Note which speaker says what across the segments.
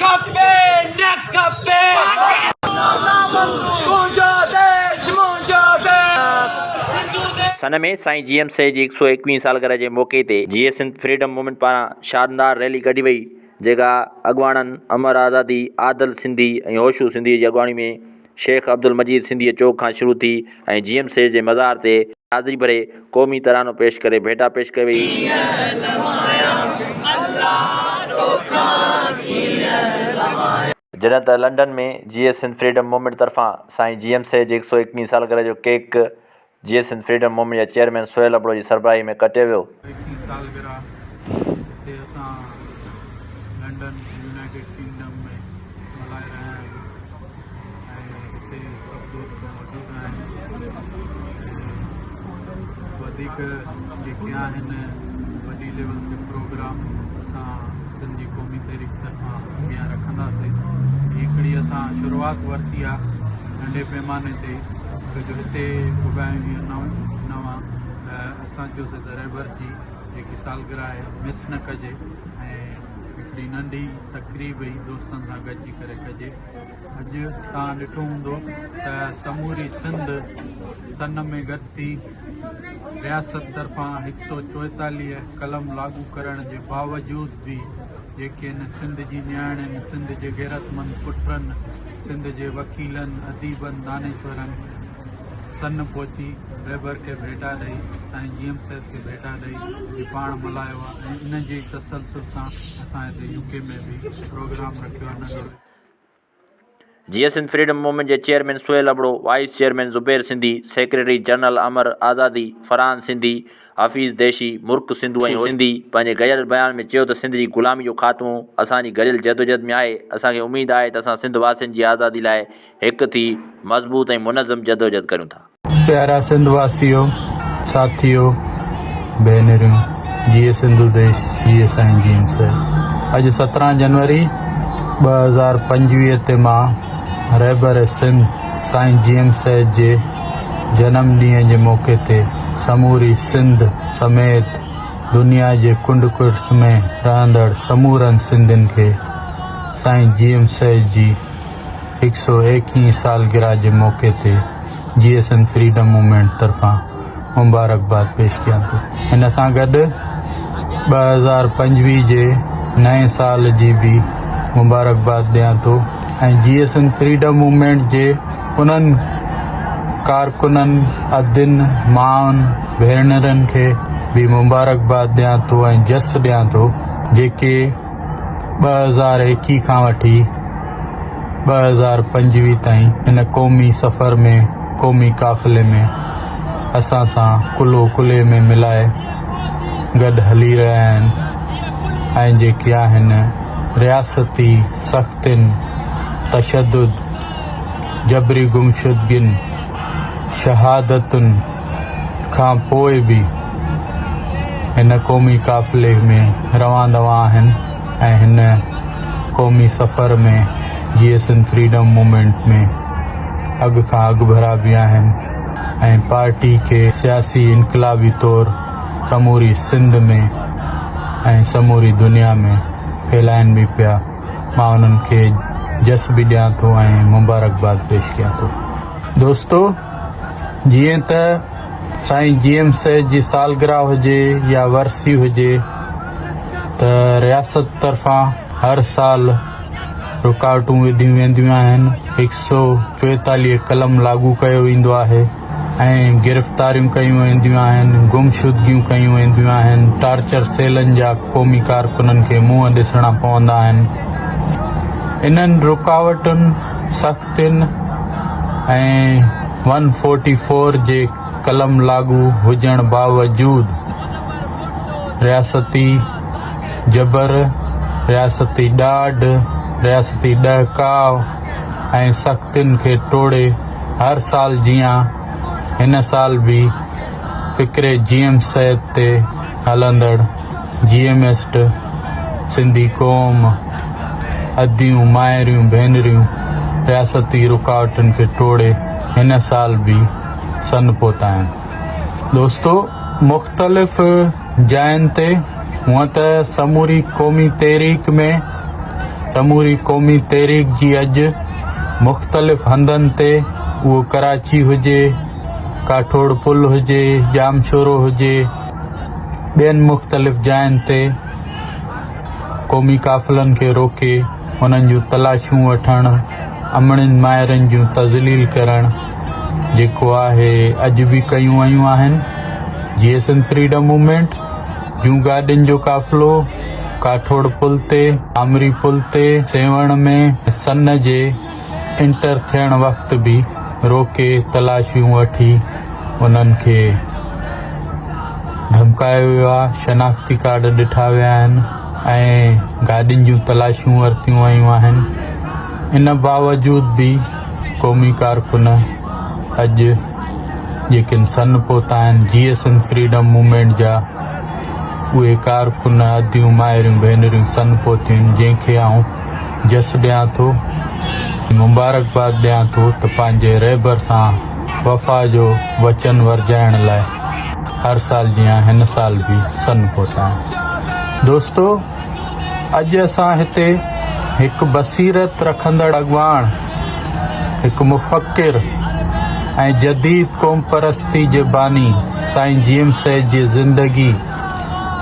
Speaker 1: کپي نه کپي.
Speaker 2: سن ۾ سائين جي ايم سيد جي هڪ سئو ايڪويهين سالگرهه جي موقعي تي جيئي سنڌ فريڊم موومينٽ پاران شاندار ريلي ڪڍي وئي جيڪا اڳواڻن امر آزادي، عادل سنڌي ۽ هوشو سنڌي جي اڳواڻي ۾ شيخ عبدالمجيد سنڌيء چوڪ کان شروع ٿي ۽ جي ايم سيد جي مزار تي حاضري ڀري قومي ترانو پيش ڪري ڀيٽا پيش ڪئي وئي. جڏهن ته London ۾ Jeay Sindh freedom movement طرفان سائين جي ايم سيد جي هڪ سئو ايڪويهين سالگرهه جو ڪيڪ جيئي سنڌ فريڊم موومينٽ جي چيئرمين سهيل ابڙو جي سربراهي ۾ ڪٽيو ويو.
Speaker 3: ايڪيهين سالگرهه هتي اسان لنڊن يونائيٽيڊ ڪنگڊم ۾ ملهائي رهيا آهيون ۽ هتي سڀ دوست موجود آهن ۽ وڌيڪ جيڪي آهن وڏي ليول تي پروگرام اسان سنڌ جي قومي تحريڪ طرفان اڳيان رکنداسين هي هڪڙي اسان شروعات ورتي آهي ننڍي پيماني تي ڇو جو هتي پڳايون جيئن نوان ته اسان چيوسي ته رهبر جي جيڪي سالگرهه آهي مس نه ڪجي ۽ هڪڙي ننڍي تقريب ئي دوستن سان گڏجي ڪري ڪجي. اڄ توهان ڏٺو هوندو ته سموري سنڌ سن ۾ گڏ ٿي رياست طرفان هڪ سئو چوئيتاليهه قلم لاڳو ڪرڻ جي باوجود به جيڪي هن سنڌ جي نياڻين، سنڌ جي غيرتمند پٽن، سنڌ جي وڪيلن، اديبن، دانشورن سن پهچي رهبر کي ڀيٽا ڏئي، سائين جي ايم سيد کي ڀيٽا ڏئي جي پاڻ ملهايو آهي ۽ ان جي ئي تسلسل سان اسان هتي يو ڪي ۾ به پروگرام رکيو آهي ننڍڙو.
Speaker 2: جيئي سنڌ فريڊم موومينٽ جي chairman Sohail Abro, vice chairman Zubair Sindhi, secretary general Amar Azadi, Farhan Sindhi, Hafeez Deshi, Murk Sindhu ۽ Sindhi پنهنجي گڏيل بيان ۾ چيو ته سنڌ جي غلامي جو خاتمو اسان جي گڏيل جدوجهد ۾ آهي، اسان کي اميد آهي ته اسان سنڌ واسين جي آزادي لاء هڪ ٿي مضبوط ۽ منظم جدوجهد ڪريون ٿا.
Speaker 3: پيارا سنڌ واسيو، ساٿيو، ڀينريون، جيئي سنڌو ديش، جيئي سائين جي ايم سيد. اڄ 17 جنوري 2025 تي مان رهبر سنڌ سائين جي ايم سيد جي جنم ڏينهن جي موقعي تي سموري سنڌ سميت دنيا جي ڪنڊ ڪڙڇ ۾ رهندڙ سمورن سنڌين کي سائين جي ايم سيد جي هڪ سئو ايڪيهين سالگرهه جي موقعي تي جي ايس ايم فريڊم موومينٽ طرفان مبارڪباد پيش ڪيان ٿو. ان سان گڏ 2025 جي نئين سال جي به مبارڪباد ڏيان ٿو ۽ G S M freedom movement جي انهن ڪارڪنن، ادين، مائن، ڀينرن کي به مبارڪباد ڏيان ٿو ۽ جس ڏيان ٿو جيڪي 2021 کان وٺي 2025 تائين هن قومي سفر ۾ قومي قافلي ۾ اسان سان ڪلهو ڪلهي ۾ ملائي گڏ هلي رهيا آهن ۽ جيڪي آهن رياستي سختين، تشدد، جبري گمشدگين، شهادتن کان پوء به هن قومي قافلي ۾ روان دوان آهن ۽ هن قومي سفر ۾ جي ايس اين فريڊم موومينٽ ۾ اڳ کان اڳڀرا به آهن ۽ پارٽي کي سياسي انقلابي طور سموري سنڌ ۾ ۽ سموري دنيا ۾ ڦهلائن به پيا. مان انهن کي جس به ڏيان ٿو ۽ مبارڪباد پيش ڪيان ٿو. دوستو جيئن ته سائين جي ايم سيد جي سالگرهه هجي يا ورسي هجي ته رياست طرفان هر سال رڪاوٽون وڌيون وينديون آهن، هڪ سئو چوئيتاليهه قلم لاڳو ڪيو ويندو آهي ۽ گرفتاريون ڪيون وينديون آهن، گمشدگيون ڪيون وينديون آهن، ٽارچر سيلن جا قومي ڪارڪنن کي منهن ڏسڻا پوندا آهن. انهن رڪاوٽن، سختين ۽ ون فورٽي فور جي قلم لاڳو هجڻ باوجود رياستي جبر، رياستي ڏاڍ، رياستي ڏهڪاء ۽ سختين کي ٽوڙي هر سال جيان هن سال به فڪر جي ايم سيد تي هلندڙ جي ايم ايسٽ سنڌي قوم، اديون، مائريون، ڀينريون رياستي رڪاوٽن کي ٽوڙي هن سال به سن پهتا آهن. دوستو مختلف جاين تي هونء ته سموري قومي تحريڪ ۾ سموري قومي تحريڪ جي اڄ مختلف هنڌن تي اهو ڪراچي هجي، ڪاٺوڙ پل هجي، ڄامشورو هجي، ٻين مختلف جاين تي قومي قافلن کي روڪي انهن جون تلاشيون وٺڻ، امڙين مائرن جون تذليل ڪرڻ جيڪو آهي اڄ به ڪيون ويون آهن. جيئي سنڌ فريڊم موومينٽ جون گاڏين جو قافلو ڪاٺوڙ پل تي، آمري پل تي، سيوهڻ ۾ سن جي انٽر ٿيڻ وقت به روڪي تلاشيون وٺي انهن کي ڌمڪايو ويو آهي، شناختي ڪارڊ ڏٺا ويا آهن ۽ گاڏين جون تلاشيون ورتيون ويون آهن ان باوجود به قومي ڪارڪن اڄ جيڪي سن پهتا آهن جيئي سنڌ فريڊم موومينٽ جا اهي ڪارڪن اديون مائريون ڀينريون سن پهتيون آهن جنهن کي آئون جس ڏيان ٿو ۽ مبارڪباد ڏيان ٿو ته پنهنجي رهبر سان وفا جو وچن ورجائڻ لاء هر سال جيان هن سال به سن پهتا آهن. دوستو اڄ اسان هتي هڪ بصيرت رکندڙ اڳواڻ، هڪ مفڪر ۽ جديد قومپرستي جي باني سائين جي ايم سيد جي زندگي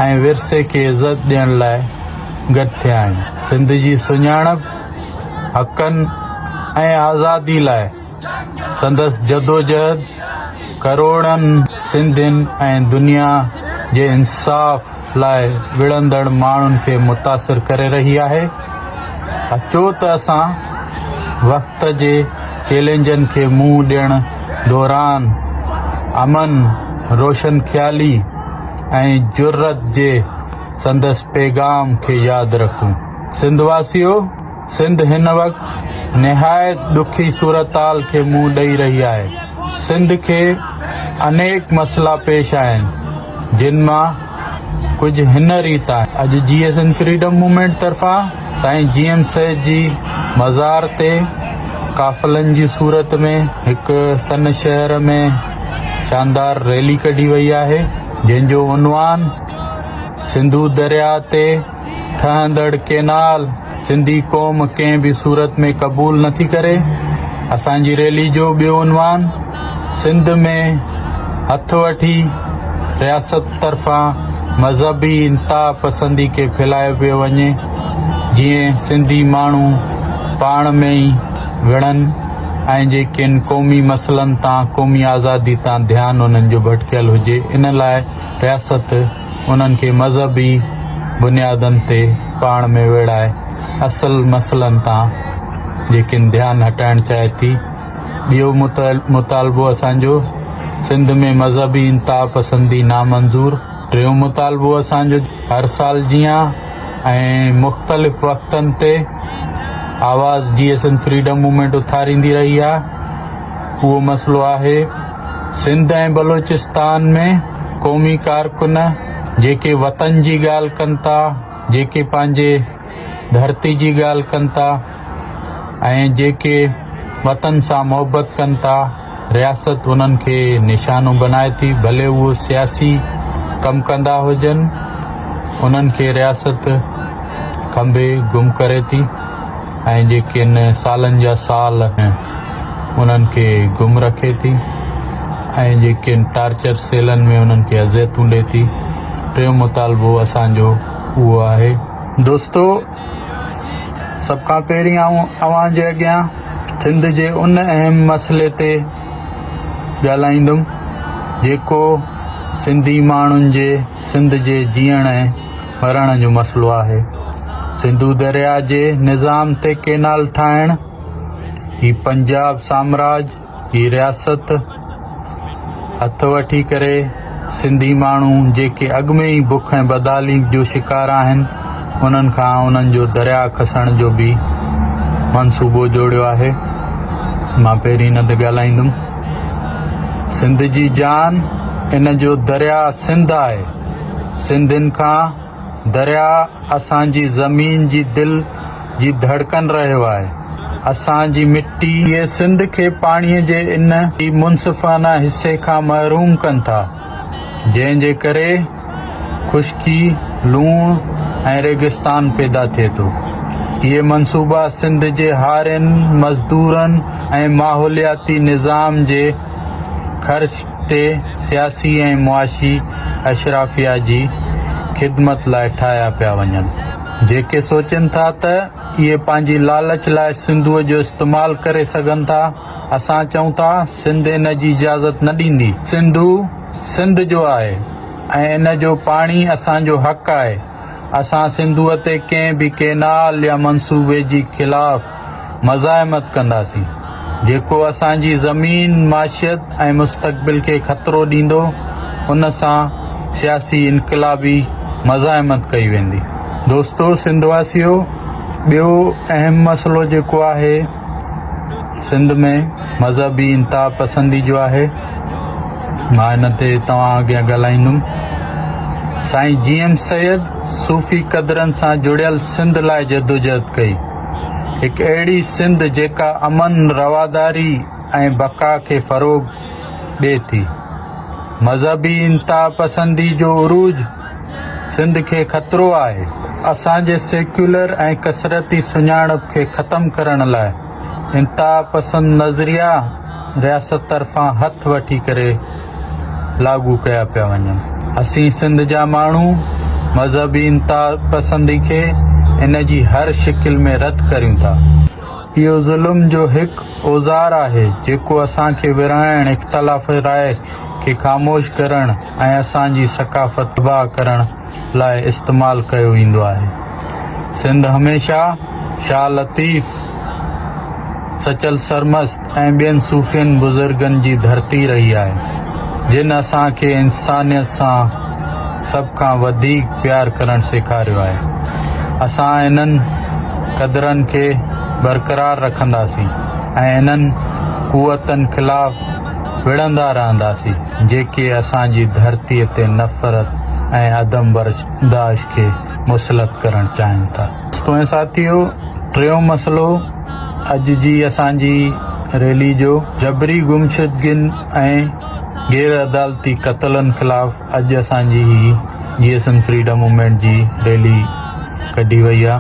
Speaker 3: ۽ ورثي کي عزت ڏيڻ لاء گڏ ٿيا آهيون. سنڌ جي سڃاڻپ، حقن ۽ آزادي لاء سندس جدوجهد ڪروڙن سنڌين ۽ دنيا جي انصاف لاء وڙهندڙ ماڻهن کي متاثر ڪري رهي آهي. اچو ته اسان وقت جي چئلينجن کي منهن ڏيڻ دوران امن، روشن خيالي ۽ جرئت جي سندس پيغام کي ياد رکون. سنڌ واسيو! سنڌ هن وقت نهايت ڏکي صورتحال کي منهن ڏئي رهي آهي. سنڌ کي انيڪ مسئلا پيش آهن، جن مان ڪجهه هن ريت آهن. اڄ جيئي سنڌ فريڊم موومينٽ طرفان سائين جي ايم سيد جي مزار تي قافلن جي صورت ۾ هڪ سن شهر ۾ شاندار ريلي ڪڍي وئي آهي، جنهن جو عنوان سنڌو درياء تي ٺهندڙ ڪينال سنڌي قوم ڪنهن به صورت ۾ قبول نه ٿي ڪري. اسان جي ريلي جو ٻيو عنوان سنڌ ۾ هٿ وٺي رياست طرفان مذهبي انتها پسندي کي ڦهلايو پيو وڃي جيئن سنڌي ماڻهو پاڻ ۾ ئي وڙهن ۽ جيڪين قومي مسئلن تان قومي آزادي تان ڌيان انهن جو ڀٽڪيل هجي ان لاء رياست انهن کي مذهبي بنيادن تي پاڻ ۾ ويڙهائي اصل مسئلن تان جيڪين ڌيان هٽائڻ چاهي ٿي. ٻيو مطالبو اسان جو سنڌ ۾ مذهبي انتها پسندي نامنظور. ٽيون مطالبو اسان جو هر سال جيان ۽ مختلف وقتن تي آواز جيئي سنڌ فريڊم موومينٽ اٿاريندي رهي آهي اهو مسئلو آهي. سنڌ ۽ بلوچستان ۾ قومي ڪارڪن جيڪي وطن جي ڳالهه ڪن ٿا، جيڪي پنهنجي ڌرتي جي ڳالهه ڪن ٿا ۽ جيڪي وطن سان محبت ڪن ٿا، رياست انهن کي نشانو بنائي ٿي، ڀلي اهو سياسي ڪم ڪندا هجن، انهن کي رياست کنڀي گم ڪري ٿي. ۽ جيڪي ان سالن جا سال انهن کي گم رکي ٿي ۽ جيڪي ٽارچر سيلن ۾ انهن کي اذيتون ڏي ٿي. ٽيون مطالبو اسان جو اهو آهي. دوستو سڀ کان پهرين آئون اوهان جي اڳيان سنڌ جي ان اهم مسئلي تي ڳالهائيندم جيڪو سنڌي ماڻهن جي سنڌ جي جيئڻ ۽ مرڻ جو مسئلو آهي. سنڌو درياء جي نظام تي ڪينال ٺاهڻ، هي پنجاب سامراج، هي رياست هٿ وٺي ڪري سنڌي ماڻهو جيڪي اڳ ۾ ئي بک ۽ بدحالي جو شڪار آهن، انهن کان انهن جو درياء کسڻ جو به منصوبو جوڙيو آهي. مان پهرين ان تي ڳالهائيندم. سنڌ جي جان ان جو درياء سنڌ آهي. سنڌين کان درياء اسان جي زمين جي دل جي ڌڙڪن رهيو آهي. اسان جي مٽي. اهي سنڌ کي پاڻي جي ان ئي منصفانه حصي کان محروم ڪن ٿا، جنهن جي ڪري خشڪي، لوڻ ۽ ريگستان پيدا ٿئي ٿو. اهي منصوبا سنڌ جي هارين، مزدورن ۽ ماحولياتي نظام جي خرچ تي سياسي ۽ معاشي اشرافيه جي خدمت لاء ٺاهيا پيا وڃن. جيڪي سوچين ٿا ته اهي پنهنجي لالچ لاء سنڌوء جو استعمال ڪري سگهن ٿا، اسان چئون ٿا سنڌ ان جي اجازت نه ڏيندي. سنڌو سنڌ جو آهي ۽ ان جو پاڻي اسان جو حق آهي. اسان سنڌوء تي ڪنهن به ڪينال يا منصوبي جي خلاف مزاحمت ڪنداسين، جيڪو اسان جي زمين، معشيت ۽ مستقبل کي خطرو ڏيندو، ان سان سياسي انقلابي مزاحمت ڪئي ويندي. دوستو سنڌ واسيو! ٻيو اهم مسئلو جيڪو آهي، سنڌ ۾ مذهبي انتها پسندي جو آهي مان ان تي توهان اڳيان ڳالهائيندم سائين جي ايم سيد صوفي قدرن سان جڙيل سنڌ لاء جدوجهد ڪئي هڪ اهڙي سنڌ جيڪا امن رواداري ۽ بقا کي فروغ ڏي ٿي مذهبي انتها پسندي جو عروج سنڌ کي خطرو آهي. اسان جي سيڪيولر ۽ ڪثرتي سڃاڻپ کي ختم ڪرڻ لاء انتهاپسند نظريا رياست طرفان هٿ وٺي ڪري لاڳو ڪيا پيا وڃن. اسين سنڌ جا ماڻهو مذهبي انتهاپسندي کي ان جي هر شڪل ۾ رد ڪريون ٿا. اهو ظلم جو هڪ اوزار آهي جيڪو اسان کي ورهائڻ، اختلاف راء کي خاموش ڪرڻ ۽ اسان جي ثقافت تباهه ڪرڻ لاء استعمال ڪيو ويندو آهي. سنڌ هميشه شاهه لطيف، سچل سرمست ۽ ٻين صوفين بزرگن جي ڌرتي رهي آهي، جن اسان کي انسانيت سان سڀ کان وڌيڪ پيار ڪرڻ سيکاريو آهي. اسان انهن قدرن کي برقرار رکنداسين ۽ انهن قوتن خلاف وڙهندا رهنداسين، جيڪي اسان جي ڌرتيء تي نفرت ۽ عدم برداشت کي مسلط ڪرڻ چاهين ٿا. دوستو ۽ ساٿيو، ٽيون مسئلو اڄ جي اسان جي ريلي جو جبري گمشدگين ۽ غير عدالتي قتلن خلاف اڄ اسان جي هي جي ايس ايم فريڊم موومينٽ جي ريلي ڪڍي وئي آ.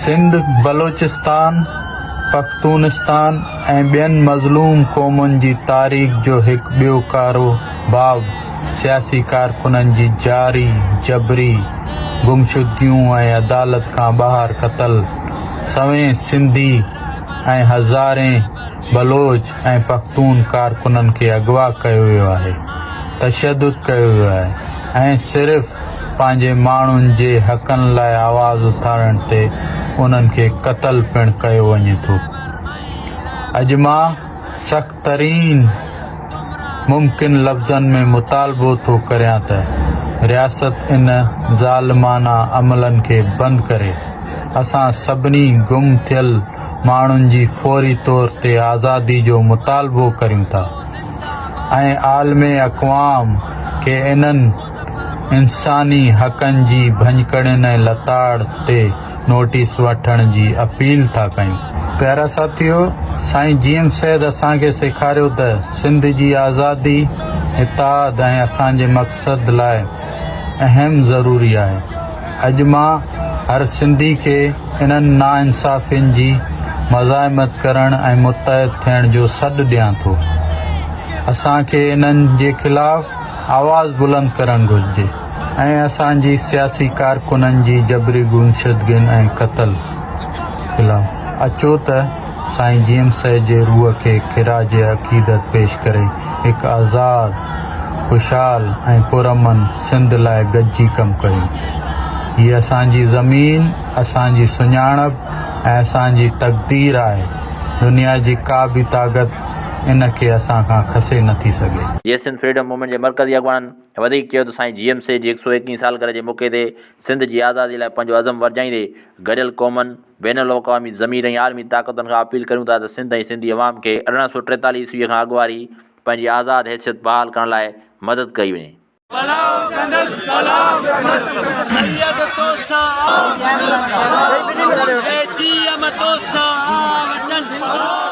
Speaker 3: سنڌ، بلوچستان، پختونستان ۽ ٻين مظلوم قومن جي تاريخ جو هڪ ٻيو ڪارو باب سياسي ڪارڪنن جي جاري جبري گمشدگيون ۽ عدالت کان ٻاهر قتل، سوين سنڌي ۽ هزارين بلوچ ۽ پختون ڪارڪنن کي اغوا ڪيو ويو آهي، تشدد ڪيو ويو آهي ۽ صرف پنهنجي ماڻهن جي حقن لاء آواز اٿارڻ تي انهن کي قتل پڻ ڪيو وڃي ٿو. اڄ مان سخت ترين ممڪن لفظن ۾ مطالبو ٿو ڪريان ته رياست ان ظالمانه عملن کي بند ڪري. اسان سڀني گم ٿيل ماڻهن جي فوري طور تي آزادي جو مطالبو ڪريون ٿا ۽ عالمي اقوام کي انهن انساني حقن جي ڀڃڪڙين ۽ لتاڙ تي نوٽيس وٺڻ جي اپيل ٿا ڪيون. پيارا ساٿيو! سائين جي ايم سيد اسان کي سيکاريو ته سنڌ جي آزادي، اتحاد ۽ اسان جي مقصد لاء اهم ضروري آهي. اڄ مان هر سنڌي کي انهن ناانصافين جي مزاحمت ڪرڻ ۽ متحد ٿيڻ جو سڏ ڏيان ٿو. اسان کي انهن جي خلاف آواز بلند ڪرڻ گهرجي. ۽ اسان جي سياسي ڪارڪنن جي جبري گمشدگين ۽ قتل خلاف اچو ته سائين جي ايم سيد جي روح کي خراج عقيدت پيش ڪري هڪ آزاد، خوشحال ۽ پرامن سنڌ لاء گڏجي ڪم ڪريون. هي اسان جي زمين، اسان جي سڃاڻپ ۽ اسان جي تقدير آهي. دنيا جي ڪا به طاقت ان کي اسان کان کسي نه ٿي سگهي.
Speaker 2: جيئي سنڌ فريڊم موومينٽ جي مرڪزي اڳواڻن وڌيڪ چيو ته سائين جي ايم سيد جي هڪ سئو ايڪيهين سالگرهه جي موقعي تي سنڌ جي آزادي لاء پنهنجو عزم ورجائيندي گڏيل قومن، بين الاقوامي ضمير ۽ عالمي طاقتن کان اپيل ڪريون ٿا ته سنڌ ۽ سنڌي عوام کي 1843 عيسويء کان اڳ واري پنهنجي آزاد حيثيت بحال ڪرڻ لاء مدد ڪئي وڃي.
Speaker 1: سيد توسان آ اي جي ايم توسان آ وچن.